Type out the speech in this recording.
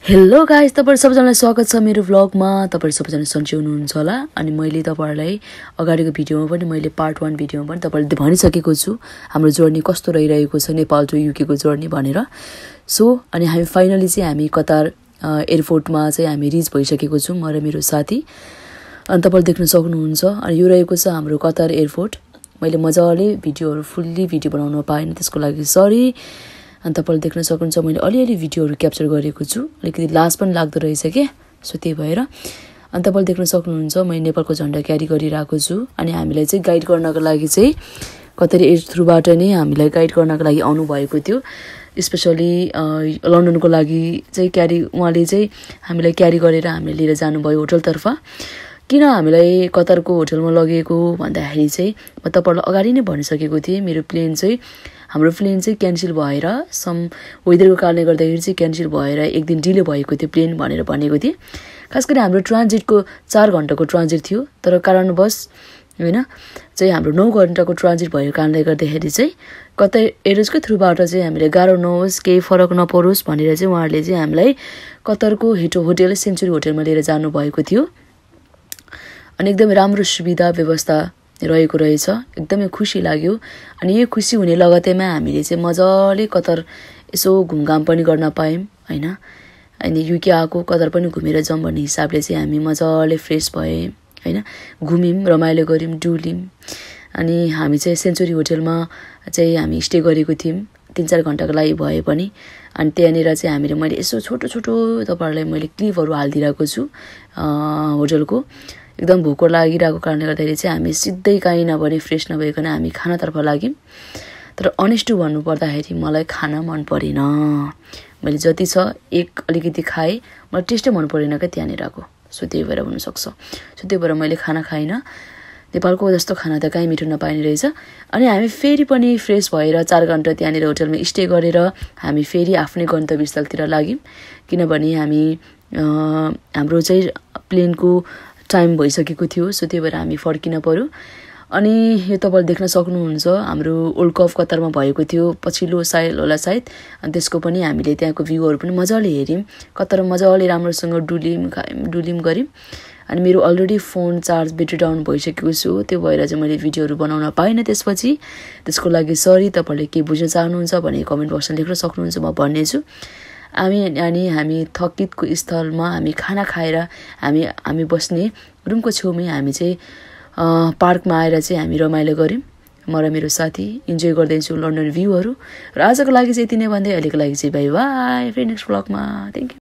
Hello guys, तपाईहरु सबैजनालाई स्वागत छ मेरो भ्लगमा। तपाईहरु सबैजना सन्चै हुनुहुन्छ होला। अनि मैले तपाईहरुलाई अगाडिको भिडियोमा पनि मैले पार्ट 1 भिडियोमा पनि तपाईहरुले भनिसकेको छु हाम्रो जर्नी कस्तो रहिरहेको छ नेपाल टु युके को जर्नी भनेर। सो अनि हामी फाइनली चाहिँ हामी कतार एयरपोर्टमा चाहिँ हामी रिच भइसकेको छौं, म र मेरो साथी। अनि तपाईहरुले देख्न सक्नुहुन्छ। अनि यो रहेको छ हाम्रो कतार एयरपोर्ट। मैले मजाले भिडियोहरु फुल्ली भिडियो बनाउन पाएन, त्यसको लागि सरी। अनि तपाईले देख्न सक्नुहुन्छ मैले अलिअलि भिडियोहरु क्याप्चर गरेको छु, अलिकति लाज पनि लाग्दो रहेछ के, सो त्यही भएर। अनि तपाईले देख्न सक्नुहुन्छ मैले नेपालको झण्डा क्यारी गरिरहेको छु। अनि हामीलाई चाहिँ गाइड गर्नको लागि चाहिँ कतरी एयर थ्रुबाट नै हामीलाई गाइड गर्नको लागि आउनु भएको थियो। स्पेशली लन्डनको लागि चाहिँ उहाँले चाहिँ हामीलाई क्यारी गरेर हामीले लिएर जानुभयो होटलतर्फ। किन हामीलाई कतारको होटलमा लगेको भन्दाखेरि चाहिँ म तपाईहरुलाई अगाडि नै भनिसकेको थिएँ, हाम्रो प्लेन चाहिँ क्यान्सल भएर सम वेदरको कारणले गर्दाखेरि चाहिँ क्यान्सल भएर एक दिन डिले भएको थियो प्लेन भनेर भनेको थिएँ। खास गरी हाम्रो ट्रान्जिटको 4 घण्टाको ट्रान्जिट थियो, तर कारणवश हैन चाहिँ हाम्रो 9 घण्टाको ट्रान्जिट भएको कारणले गर्दाखेरि चाहिँ कतै एयरवेजको थ्रुबाट चाहिँ हामीले गाह्रो नहोस्, केही फरक नपरोस् भनेर चाहिँ उहाँहरूले चाहिँ हामीलाई कतारको होटल सेन्चुरी होटलमा लिएर जानु भएको थियो। अनि एकदमै राम्रो सुविधा व्यवस्था रहेको रहेछ, एकदमै खुसी लाग्यो। अनि यो खुसी हुने लगतैमा हामीले चाहिँ मजाले कतार यसो घुमघाम पनि गर्न पायौं हैन। अनि युके आको कतार पनि घुमेर जाऊँ भन्ने हिसाबले चाहिँ हामी मजाले फ्रेश भए हैन, घुम्यौं, रमाइलो गर्यौं, डुल्यौं। अनि हामी चाहिँ सेन्चुरी होटलमा चाहिँ हामी स्टे गरेको थियौं 3-4 घण्टाको लागि भए पनि। अनि त्यहाँनेर चाहिँ हामीले मैले यसो छोटो छोटो तपाईहरुलाई मैले क्लिपहरु हाल्दिरहेको छु होटलको। एकदम भोको लागिरहेको कारणले गर्दाखेरि चाहिँ हामी सिधै कहीँ नभने फ्रेस नभइकन हामी खानातर्फ लाग्यौं। तर अनेस्ट भन्नु पर्दाखेरि मलाई खाना मन परेन। मैले जति छ एक अलिकति खाए, मलाई टेस्टै मन परेन के त्यहाँनेरको, सो त्यही भएर हुन सक्छ। सो त्यही भएर मैले खाना खाइन। नेपालको जस्तो खाना त कहीँ मिठो नपाइने रहेछ। अनि हामी फेरि पनि फ्रेस भएर 4 घण्टा त्यहाँनेर होटलमा स्टे गरेर हामी फेरि आफ्नै गन्तव्य स्थलतिर लाग्यौं। किनभने हामी हाम्रो चाहिँ प्लेनको टाइम भइसकेको थियो, सो त्यही भएर हामी फर्किन पर्यो। अनि यो तपाईले देख्न सक्नुहुन्छ हाम्रो वर्ल्ड कप कतारमा भएको थियो पछिल्लो साल होला सायद। अनि त्यसको पनि हामीले त्यहाँको भ्यूहरु पनि मजाले हेर्यौं, कतार मजाले राम्रोसँग डुल्यौं गर्यौं। अनि मेरो already phone charge battery down भइसकेको छु, त्यो भएर चाहिँ मैले भिडियोहरु बनाउन पाइन त्यसपछि। त्यसको लागि सरी। तपाईले के बुझ्न चाहनुहुन्छ भने कमेन्ट बक्समा लेख्न सक्नुहुन्छ, म भन्नेछु। हामी थकितको स्थलमा हामी खाना खाएर हामी बस्ने रुमको छेउमै हामी चाहिँ पार्कमा आएर चाहिँ हामी रमाइलो गर्यौं, म र मेरो साथी इन्जोय गर्दैछु लन्डन भ्यूहरु। र आजको लागि चाहिँ यति नै भन्दै अहिलेको लागि चाहिँ बाइ बाइ, फेरि नेक्स्ट भ्लगमा। Thank you.